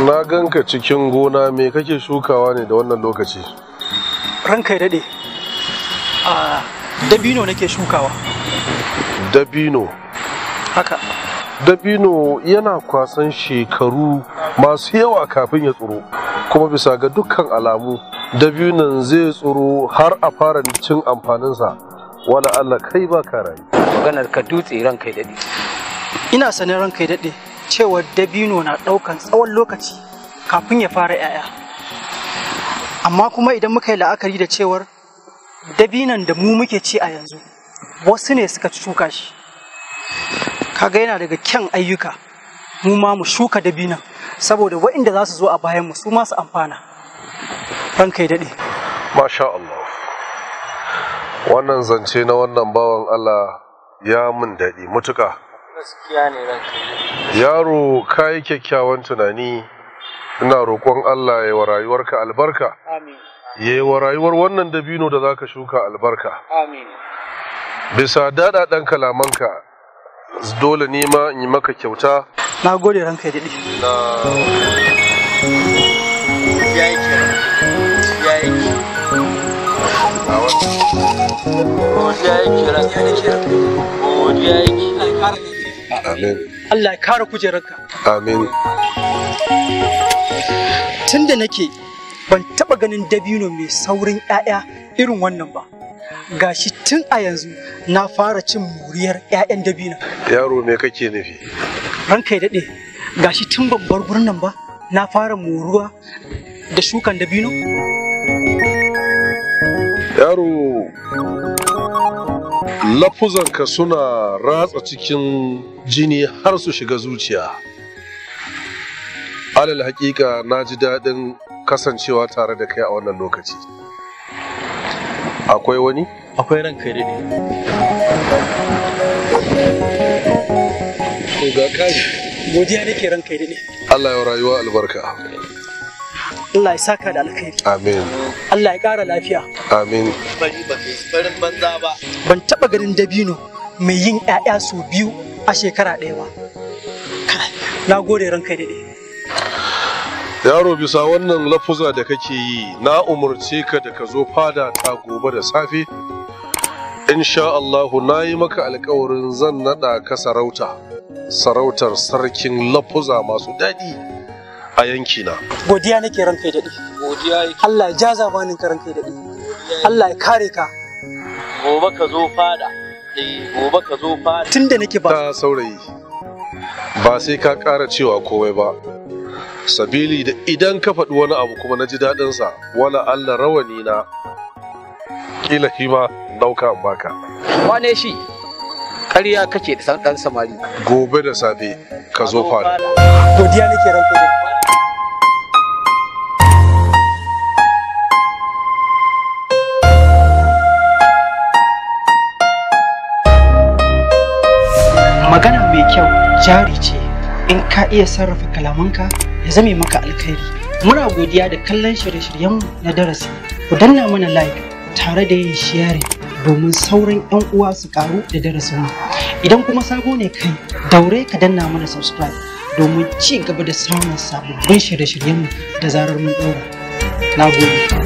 Na ganka cikin gona, me kake shukawa ne da wannan lokaci? Ranka ya daɗe. A dabino nake shukawa. Dabino. Haka. Dabino yana kwasan shekaru masu yawa kafin ya tsiro, kuma bisa ga dukkan alamu dabinon zai tsiro har a fara cin amfaninsa. Wala Allah kai ba ka rayu. Maganar ka dutse, ranka ya daɗe. Ina sanin, ranka ya daɗe, cewa dabino na ɗaukan tsawon lokaci kafin ya fara 'ya'ya. Amma kuma idan muka yi la'akari da cewar dabinon da mu muke ci a yanzu wasu ne suka shuka shi. Kaga yana daga kyan ayyuka mu ma mu shuka dabinon saboda waɗanda za su zo a bayan mu su ma su amfana. Ranka ya daɗe. Masha Allah. Wannan zance na wannan bawan Allah ya mun daɗi mutuka. Gaskiya ne, ranka ya daɗe. Yaro, ka yi kyakkyawan tunani, ina roƙon Allah ya wa rayuwarka albarka. Amin. Ya yi wa rayuwar wannan dabino da zaka shuka albarka. Amin. Bisa daɗaɗen kalamanka, dole ne ma in yi maka kyauta. Na gode, ranka ya daɗe. Na Ya yi kiran. Ya yi. Godiya yake, ranka ya daɗe. Godiya yake. Amin. Allah ya kare kujerarka. Amin. Tun da nake ban taɓa ganin dabino mai saurin 'ya'ya irin wannan ba. Gashi tun a yanzu na fara cin moriyar 'ya'yan dabino. Yaro, me kake nufi? Ranka ya daɗe, gashi tun ban bar gurin nan ba na fara moruwa da shukan dabino. Yaro, lafuzanka suna ratsa cikin jini har su shiga zuciya. Alal hakika na ji daɗin kasancewa tare da kai a wannan lokaci. Akwai wani? Akwai, ranka ya daɗe. To, ga kai. Godiya nake, ranka ya daɗe. Allah ya rayuwa albarka. Allah ya saka da alkhairi. Amin. Allah ya ƙara lafiya. Amin. Bari ba kai farin banza ba. Ban taɓa ganin dabino mai yin 'ya'ya sau biyu a shekara ɗaya ba. Kai, na gode, ranka ya daɗe. Yaro, bisa wannan lafuza da kake yi, na umarce ka da ka zo fada ta gobe da safe. Insha Allahu na yi maka alkawarin zan naɗa ka sarauta, sarautar sarkin lafuza masu daɗi a yankina. Godiya nake, ranka ya daɗe. Godiya yake. Allah ya ja zamanin ka, ranka ya daɗe. Allah ya kare ka. Gobe ka zo fada. Eh, gobe ka zo fada. Tun da nake ba Ta saurayi, ba sai ka ƙara cewa komai ba. Sabili da idan ka faɗi wani abu kuma na ji daɗinsa, wala Allah rawani na ƙila shi ma ɗauka in baka. Wane shi? Ƙarya kake da ɗan samari. Gobe da safe ka zo fada. Godiya nake, ranka ya daɗe. Magana mai kyau jari ce, in ka iya sarrafa kalamanka ya zame maka alkhairi. Muna godiya da kallon shirye-shiryenmu na darasi. Ku danna mana like tare da yin sharing domin sauran 'yan uwa su karu da darasinmu. Idan kuma sabo ne kai, daure ka danna mana subscribe domin ci gaba da samun sababbin shirye-shiryenmu da zarar mun ɗora. Na gode.